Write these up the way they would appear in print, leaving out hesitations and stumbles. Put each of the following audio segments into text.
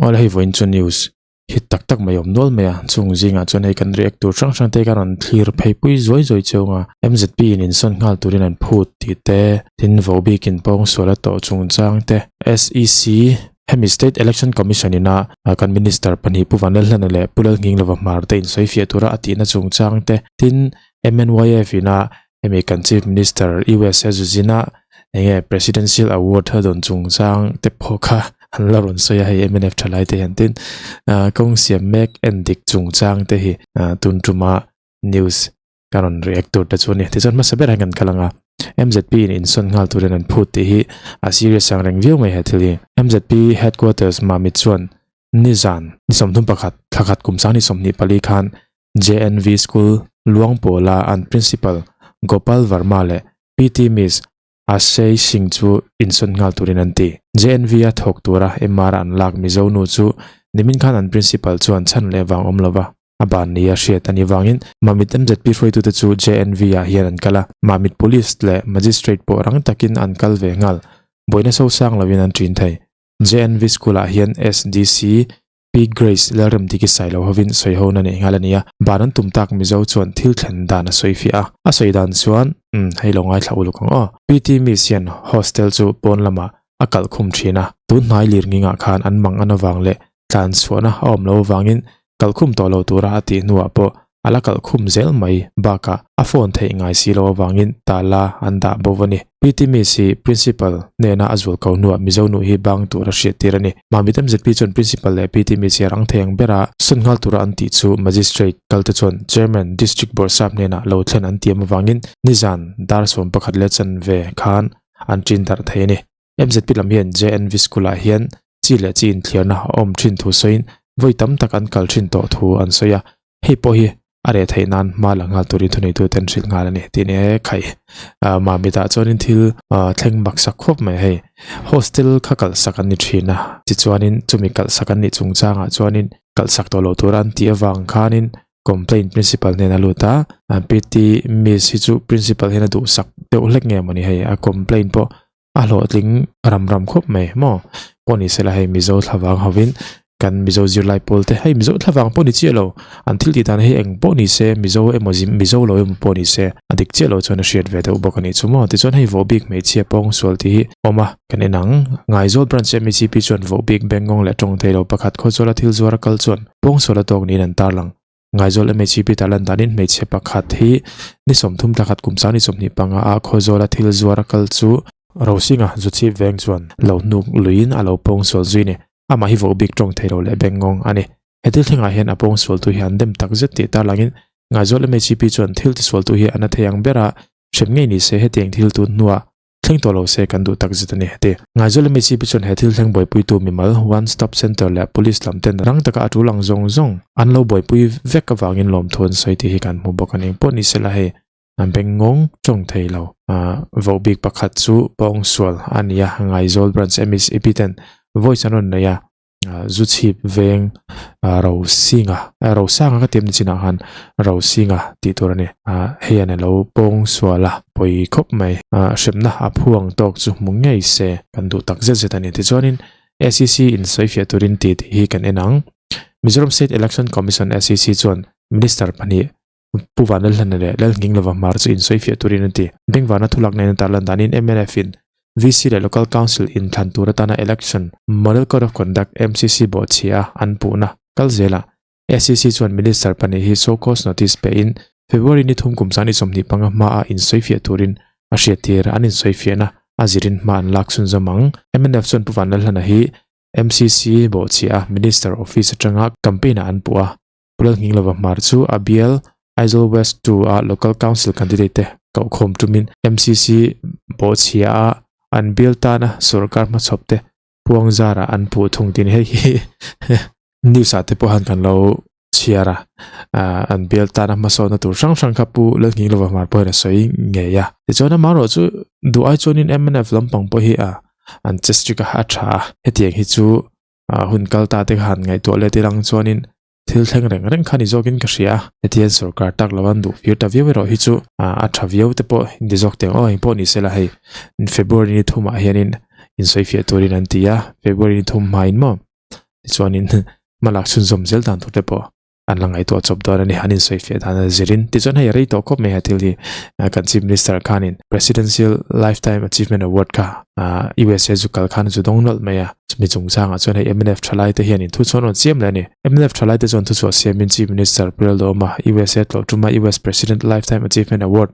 Awle hei vawiin chu news hit tak tak mai a awm nual mai a, chung zingah chuan hei kan react tur hrang hrang te ka rawn thlir phei pui zuai zuai chiang a, MZP in insawn nghal turin an phut tih te, tin vohbikin pawngsual a tawh chungchang te, SEC hemi State Election Commission ina kan Minister pahnih Pu Vanlalhlana leh Pu Lalnghinglova Hmar te insawifiah tura a tihna chungchang te, tin MNYF ina Hemi kan Chief Minister USA Zuzina enge Presidential Award a dawn chungchang te pawh kha an la rawn sawi a, hei mnf thalai te hian tin kawng siam mek en dik chungchang te hi tun tuma news ka rawn react tur te chu a ni. Tichuan hmasa berah hian kan kal ang a, MZP in insawn nghal turin an phut tih hi a serious ang reng viau mai he thil hi. MZP Headquarters Mamit chuan nizan ni 31 thla khat kum sang ni 24 khan JNV School Luangpawla an Principal Gopal Varma leh PT Miss Ashay Singh chu insawn nghal turin an ti. JNV-a thawk tura MR an lak Mizo nu chu nimin khan an Principal chuan chhan leh vang awm lova a ban nia hriat a nih vangin Mamit MZP hruaitute chu JNV-ah hian an kal a, Mamit Police leh Magistrate pawh rang takin an kal ve nghal. Buaina sosang lovin an ṭin thei. JNV School-ah hian SDC Pi Grace Lalremdiki Sailo hovin sawi ho na neih nghal a ni a, ban an tum tak Mizo chuan thil thlen dan a sawi fiah a, a sawi dan chuan, Umm, hei lo ngaithla uluk ang aw. PT Miss hian hostel chu pawn lamah a kalh khum thin a, tun hnai lir ngingah khan an mang an avang leh tlan chhuahna a awm lo avangin kalh khum tawh lo tura a tih hnuah pawh A la kalh khum zel mai bakah a phone theih ngai si lo avangin tala an dah bo a ni. PT Miss hi Principal hnena a zual ko hnuah Mizo nu hi bang tur a hriattir a ni. Mamit MZP chuan Principal leh PT Miss hi a rang thei ang bera sawn nghal tura an tih chu Magistrate kalte chuan Chairman District Bawrhsap hnenah lo thlen an tiam avangin nizan dar 11 leh chanve khan an ṭin darh thei a ni. MZP lam hian JNV School-ah hian chi leh chi inthliarna a awm thin thu sawiin vawi tam tak an kal thin tawh thu an sawi a, hei pawh hi a reh theih nan hma la nghal turin thuneitute an hrilh nghal a ni tih nia khai. Mahmitah chuanin thil thleng baksak khawp mai hei hostel kha kalhsak an ni thin a, tichuanin chumi kalhsak an nih chungchangah chuanin kalhsak tawh loh tura an tih avang khanin complaint principal hnena lut a, PT miss hi chu principal hian a duhsak deuh hlek nge mawni hei a complaint pawh a hlawhtling ram ram khawp mai maw pawh ni sela hei Mizo thlavang hovin kan Mizo zirlai pawl te hei Mizo thlavang pawh ni chiah lo an thil tih dan hi eng pawh ni se Mizo emaw zim Mizo lo emaw pawh ni se a dik chiah lo chuan a hriat ve deuh bawk a nih chu maw tichuan hei vohbik hmeichhia pawng sual tih hi awm a kan en ang Ngaizawl branch MHCP chuan vohbik bengngawng leh tawng thei lo pakhat khawchawla thil zuar a kal chuan pawng sual a tawk niin an tarlang. Ngaizawl MHP tarlan danin hmeichhe pakhat hi ni 30 thla khat kum sang ni 25 a Khawzawla thil zuar a kal chu Rosinga Zuchhip veng chuan lo hnuk luiin a lo pawng sual zui ni. Amah hi voh bik tawng thei lo leh bengngawng a ni. He thil thlengah hian a pawng sualtu hi an dem tak zet tih tarlangin Ngaizawl MHP chuan thil tisualtu hi a na thei ang bera hrem ngei ni se hetiang thil tun hnuah Thleng tawh lo se kan duh tak zet a ni, ti. Ngaizawl MHCP chuan he thil thleng buaipuitu mimal One Stop Centre leh Police lam ten rang taka a tul ang zawng zawng an lo buaipui vek avangin lawmthu an sawi tih hi kan hmu bawk a ni. Engpawh ni sela hei bengngawng tawng thei lo vohbik pakhat chu pawngsual a ni a, Ngaizawl Branch MHCP ten voice an rawn nei a. Zu chhip veng Rosinga Rosanga ka tiam ni chinah khan Rosinga tih tur a ni hei an alo pawng sual a pawi khawp mai hremna a phuang tawk chu hmu ngei se kan duh tak zet zet a ni tichuanin SEC in sawifiah turin tih tih hi kan en ang Mizoram State Election Commission SEC chuan Minister pahnih Pu Vanlalhlana leh Lalnghinglova Hmar chu insawifiah turin an ti. Bengvarna thulak nen a tarlan danin mnf in VC leh Local Council inthlan tur atana Election Model Code of Conduct, MCC, bawhchhia an puhna kal zelah SEC chuan Minister pahnih hi show cause notice pein February ni thum kum sangni 25 hmaa insawifiah turin a hriattir. An insawifiahna a zirin hma an lak chhunzawm ang. Mnf chuan Pu Vanlalhlana hi MCC bawhchhia Minister office atanga campaign-ah an puh a. Pu Lalnghinglova Hmar chu a bial Aizawl West 2 a Local Council candidate te kohkhawm tumin MCC bawhchhia a an bial tana sorkar hmachhawp te puang zarah an puh thung tin hei hi news ah te pawh han kan lo chhiar a an bial tana hmasawna tur hrang hrang kha Pu Lalnghinglova Hmar pawhin a sawi ngei a. Tichuan amaherawh chu duh ai chuanin mnf lampang pawh hi a an che strict a a tha a hetiang hi chu hun kal ta te khan ngaihtuah let ilang chuanin thil thleng reng reng kha ni zawkin ka hria a, hetiang sorkar tak lo an duh fir ta viau erawh hi chu a tha viau te pawh in ti zawk teh ang aw engpawh ni sela hei February ni thumah hianin insawifiah turin an ti a, February ni thum hmain maw. Tichuanin hmalak chhunzawm zel dan tur te pawh an la ngaihtuah chawp dawn a ni, an insawifiah dan a zirin. Tichuan hei a rei tawh khawp mai a thil hi kan Chief Minister khanin Presidential Lifetime Achievement Award kha USA zu kal khan zu dawng nawlh mai a, chumi chungchangah chuan hei mnf thalai te hianin thu chuan rawn siam leh a ni. Mnf thalai te chuan thuchhuah siamin Chief Minister Pu Lalduhoma USA tlawh tuma US President Lifetime Achievement Award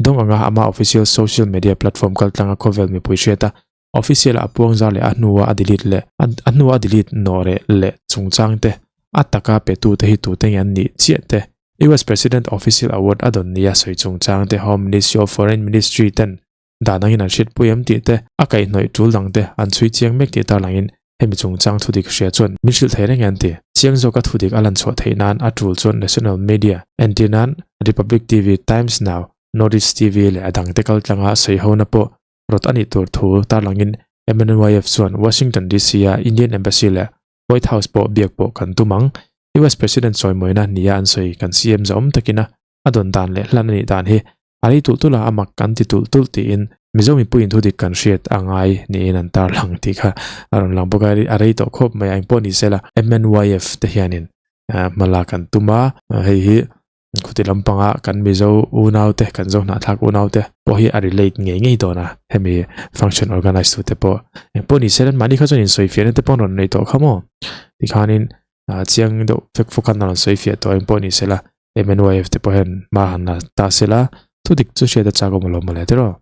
dawng anga ama official social media platform kaltlanga khawvel mipui hriat a Official a puang zar leh a hnua a delete leh a hnua a delete nawh reh leh chungchang te, a taka petu te hi tute nge an nih chiah te, US President Official Award a dawn nia sawi chungchang te Home Ministry of Foreign Ministry ten dan angin an hriatpui em tih te, a kaihhnawih tul dang te an chhui chiang mek tih tarlangin hemi chungchang thudik hria chuan min hrilh thei reng e an ti. Chiang zawka thudik a lan chhuah theih nan a tul chuan National Media entir nan Republic TV, Times Now, Northeast TV leh a dangte kaltlanga sawihona pawh rawt a nih tur thu tarlangin MNYF chuan Washington DC-a Indian Embassy leh White House pawh biak pawh kan tum ang. US President chawimawina nia an sawi kan CM zahawm takina a dawn dan leh hlan a nih dan hi a rei tulh tulh a, a mak kan ti tulh tulh tiin Mizo mipuiin thudik kan hriat a ngai niin an tarlang tih kha a rawn lang bawk a, a rei tawh khawp mai a, engpawh ni sela MNYF te hianin hmala kan tum a, hei hi Khuti lampanga kan Mizo unaute, kan Zo hnahthlak unaute pawh hi a relate ngei ngei dawn a, hemi function organise tute pawh. Engpawh ni se mahni kha chuan insawifiahna te pawh an rawn nei tawh kha maw? Tikhanin chiang deuh fek fawk khan an rawn sawifiah tawh engpawh ni sela MNYF te pawh hian hma han la ta sela, thudik chu hriat a chak awm alawm mawle tiraw?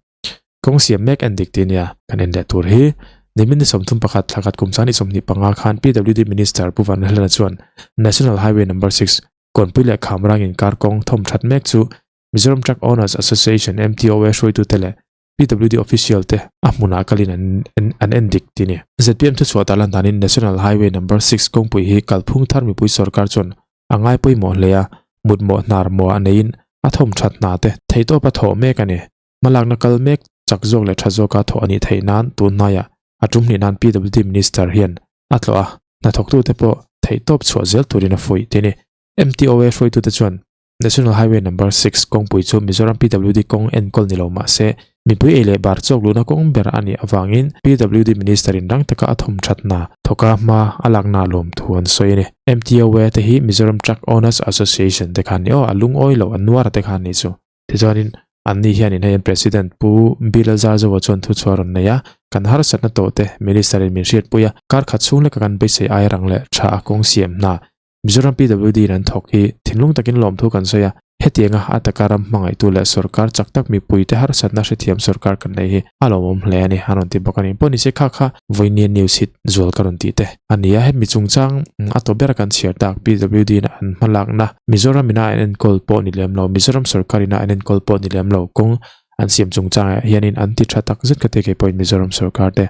Kawng siam mek en dik tih nia kan en leh tur hi nimin ni 31 thla khat kum sang ni 25 khan PWD Minister Pu Vanlalhlana chuan National Highway Number 6 Kawnpui leh Khamrang inkar kawng thawm that mek chu Mizoram Truck Owners Association, MTOA, hruaitute leh PWD official te a hmunah kalin an an en dik tih a ni. Zpm thuchhuah tar lan danin National Highway Number 6 kawngpui hi kalphung thar mipui sorkar chuan a ngai pawimawh hle a, mutmawh hnar mawh a neiin a thawm that hna te theihtawp a thawh mek a ni. Hmalakna kal mek chak zawk leh tha zawka thawh a nih theih nan tun hnaiah a tum hnih nan PWD Minister hian a tlawh a, hnathawktute pawh theihtawp chhuah zel turin a fuih tih a ni. MTOA hruaitute chuan National Highway Number 6 kawngpui chu Mizoram PWD kawng enkawl ni lo mah se, mipui ei leh bar chawk luhna kawng ber a nih avangin PWD Minister-in rang taka a thawm thatna thawka hma a lakna lawm thu an sawi a ni. MTOA te hi Mizoram Truck Owners Association te khan ni aw, a lungawi lo, a nuar te khan ni chu. Tichuanin, anni hianin hei an President Pu Bilal Zarzoa chuan thuchhuah a rawn nei a, kan harsatna tawh te Minister-in min hriatpui a, kar khat chhung leka kan beisei ai rang leh tha a kawng siam hna Mizoram PWD-in an thawk hi thinlung takin lawmthu kan sawi a, hetianga a taka ram hmangaihtu leh sorkar chak tak mipuite harsatna hrethiam sorkar kan nei hi a lawmawm hle a ni, a rawn ti bawk a ni. Pawh nise kha kha vawinia news hit zual ka rawn tih te a ni a, hemi chungchang a tawp bera kan chhiar tak PWD-in an hmalakna Mizoram ina an enkawl pawh ni lem lo, Mizoram sorkar ina an enkawl pawh ni lem lo, kawng an siam chungchangah hianin an ti tha tak zet ka ti kei pawhin Mizoram sorkar te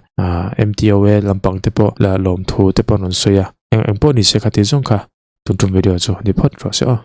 MTOA lampang te pawh la lawmthu te pawh an rawn sawi a, eng eng pawh ni se kha ti zawng kha tun tum video chu ni phawt rawh se aw.